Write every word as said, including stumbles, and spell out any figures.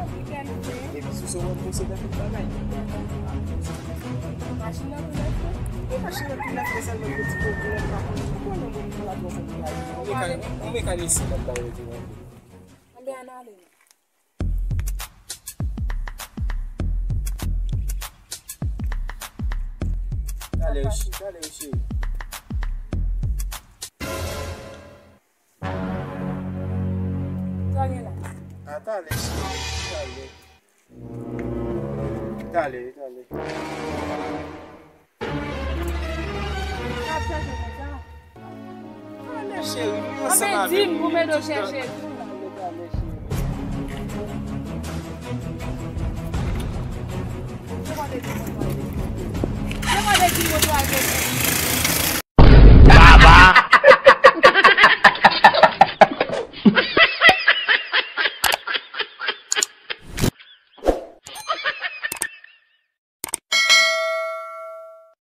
Epi sou se w ap posede tout bagay. Machin nan tou nèf wi. Wi, machin nan tou nèf, men sèlman gen ti pwoblèm, pa konn, ou konnen moun nan la twò konn bagay. Yon mekanisyen k ap ba yo ti rande. Anben, ann ale non. Talè, cheri, talè, cheri. Sa gen la? A, talè, cheri, talè. Talè, talè. Sa ap chache konsa? Talè, cheri, nou ansanm avè w wi, tout tan. Anben, di m pou m ede w chèche tou. Talè, talè, cheri. Se kote di m ou pral vin. Se kote di m ou pral vin.